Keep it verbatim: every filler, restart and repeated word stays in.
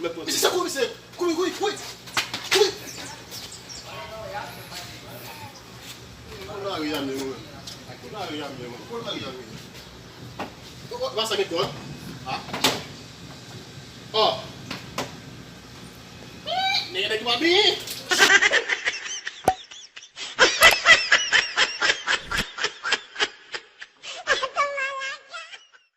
Mèt pran. Mesye, se kouri, se kouri, kouri, kouri. Kouri. Kouri nan lari a menm, mwen. Kouri nan lari a menm, mwen. Kouri nan lari a menm. Oh, oh, va sa gen kòd. Ah. Oh. Nèg, nèg pa byen.